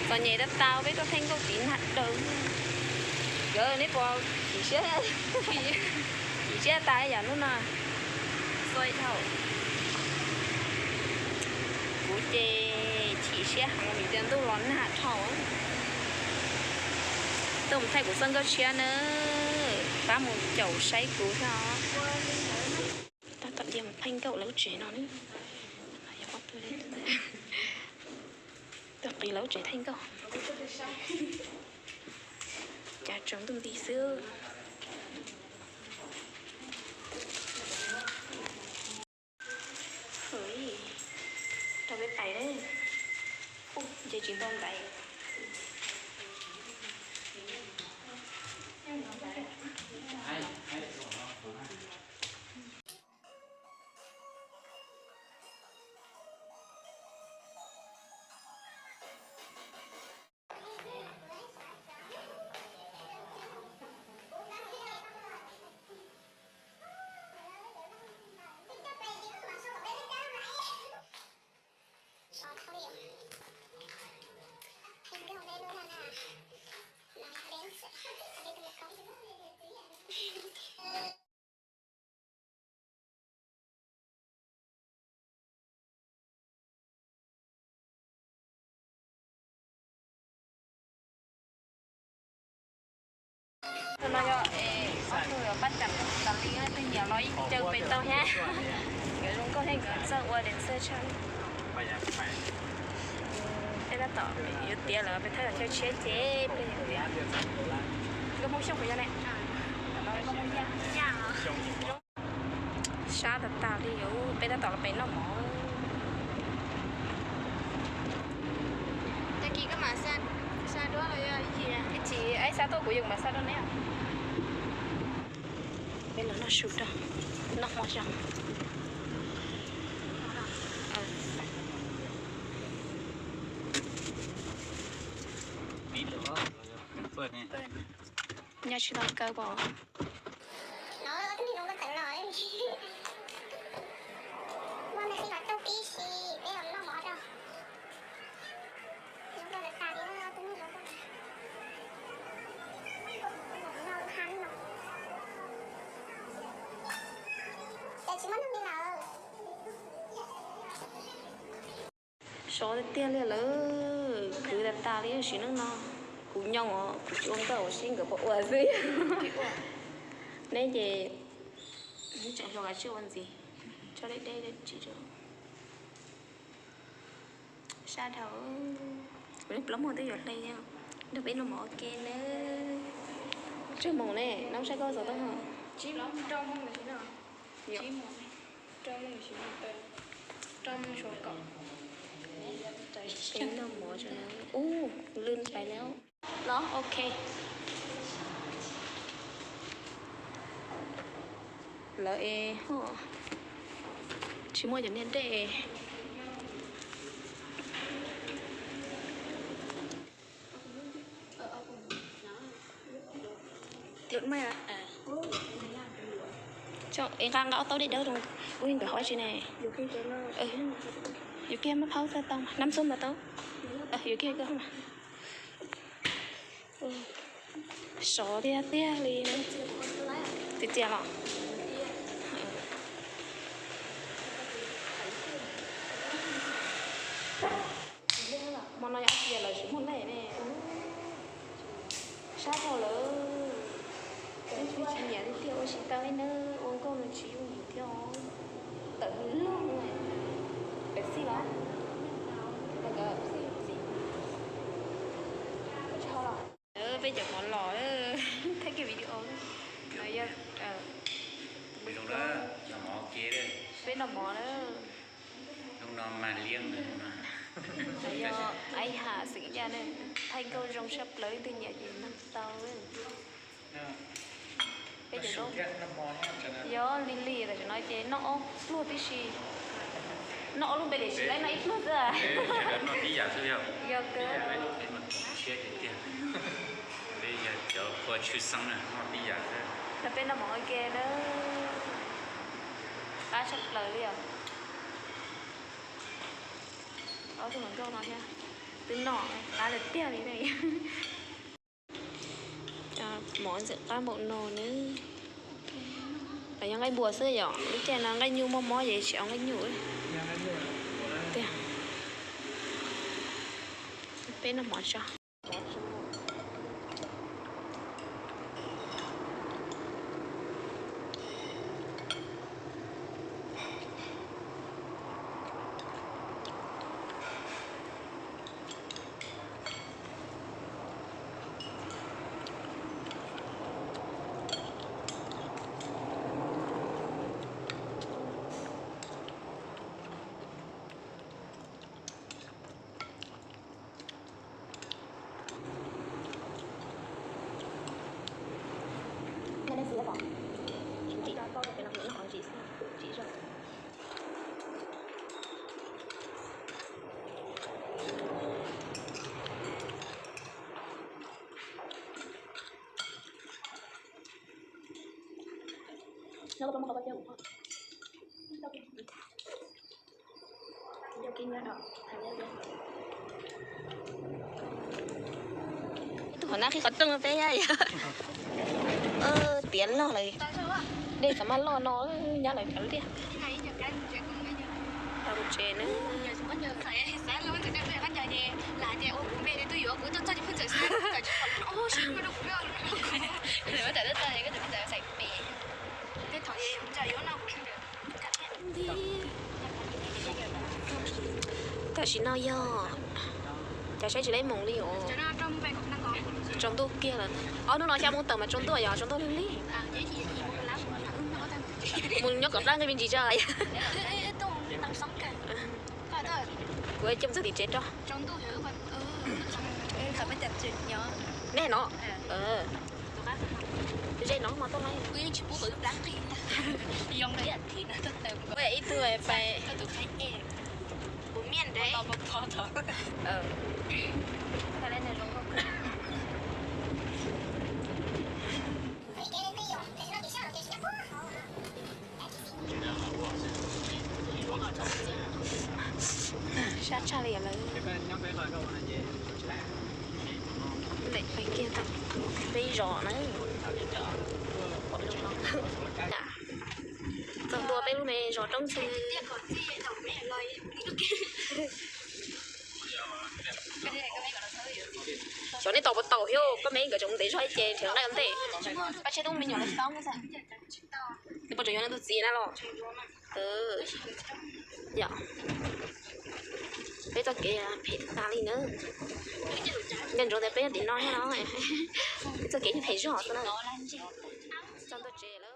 Txom nyem tas tas peb tuaj thaij nkauj tiv nag daws. Yog neb puas chim siab, chim siab tas yam lub no. Xua dhau. Kuv ces chim siab heev vim tias ntuj los nag dhau. Tuaj mus thaij kuv txoj nkauj tshiab na, pab mus caum saib kuv thiab os. Tab tom cia mus thaij nkauj lawv tsev no. Tuaj qiv lawv tsev thaij nkauj. Cas tsaus ntuj nti xwb. Rau peb pais na. Ub, nce tsis tau ntaiv. Tus no yog ob tug pab cam tas li, leej twg nyiam los yeej caw pem tau thiab. Nkawd zoo nkauj thiab nkawd txawj ua design tshaj. Peb tab tom yuav tiav lawm peb thaij chaw tshiab ces peb yuav tiav. Nkauj Hmoob Xyooj puas yog ne? Nkauj Hmoob Yaj. Sab tas tas li, peb tab tom los pem noj mov. Ib chim ib sab tuaj kuv yeej mam xa rau neb. Peb los noj su rau, noj hmo xyoo. Nyob tsis tau kaw pom. Sov tiag tiag li lawm, khwv tas tas li sim neej no. Kuv nyob os, kuv tsis ua nkauj ua si nkawd puas ua xwb. Neb ces tseem hluas kav tsij ua ntxiv, tso deb deb deb tsis rau. Sab dhau. Kuv niag plaub muag twb yuav hle thiab. Nrog peb noj mov ua ke nawb. Tsawg moos ne? Nov sab koj xov tooj ho. Peb noj mov tso na. Ub, lwj pais lawm. Los ok. Lawv es ho tsis muaj cov niag dej. Nqa nqa ob taub dej dawb rau, ub, nkawd hov tsis ne. Yus kiag mab phaub txaj tau mas, nab xub mas tau. Yus kiag koj mas. Sov tiag tiag li. Txias txias los. Hmo no yog ob tias lawv tsis muaj lej ne. Sab dhau lawm. Cov neeg tsis nyiam tiag tiag ua tsis tau li na, ua nkauj no tsis yooj yim thiab os. Tawm hwj loj na. Peb xij los? Peb cov mov los, thaij kiag video no yog peb noj mov na. Yog Aib Ham xeem Yaj ne, thaij nkauj zoo sab plaws, leej twg nyiam ces nug tau. Peb cov, yog li li tam sim no ces noj ob pluag tib si, noj ob lub npe lem sis laib noj ib pluag xwb. Yog kawg. Peb yog cov kua tshwj xeeb noj tib yam xwb. Los peb noj mov ua ke na. Qab tshaj plaws li os. Ob tug hluas nkauj no thiab. Twb noj qab tiag tiag li ne. Mov ntxim qab npaum no ne. Los yog nqaij npua xwb yom, lub caij no nqaij nyuj muaj mob ces tsis ua nqaij nyuj tiag. Peb noj mov tso. Tus hov nab qhib qhov rooj peb yog tiav log lawm. Dej xav maj loj no nyab lawv cov liaj. Tau tsev na. Tam sim no yog, cas saib tsis laib moos li os. Tsaus ntuj kiag lawm. Ob hnub no xya moo tawm mas tsaus ntuj yog tsaus ntuj lig lig. Mus nyob kom plab nqi me ntsis tso. Kuv coj mus txog tim tsev tso. Nej no. Ze no mas tuaj laib. Ib tug pais. Sab tshaj li lawm. Peb zos na. Txog ntua peb lub me zos roob xwb. Xyov nej tos puas tau thiab, koj me nkawd tseem ntev zog ib ce nrhiav nqaij ua ntej. Nws puas tseem yuav nws tus txiv na los? Yog, peb txoj kev phem tas li na. Nco ntsoov tias peb nyob tim no thiab no, peb txoj kev yeej phem zog xwb na. Txog ntua tsev lawm.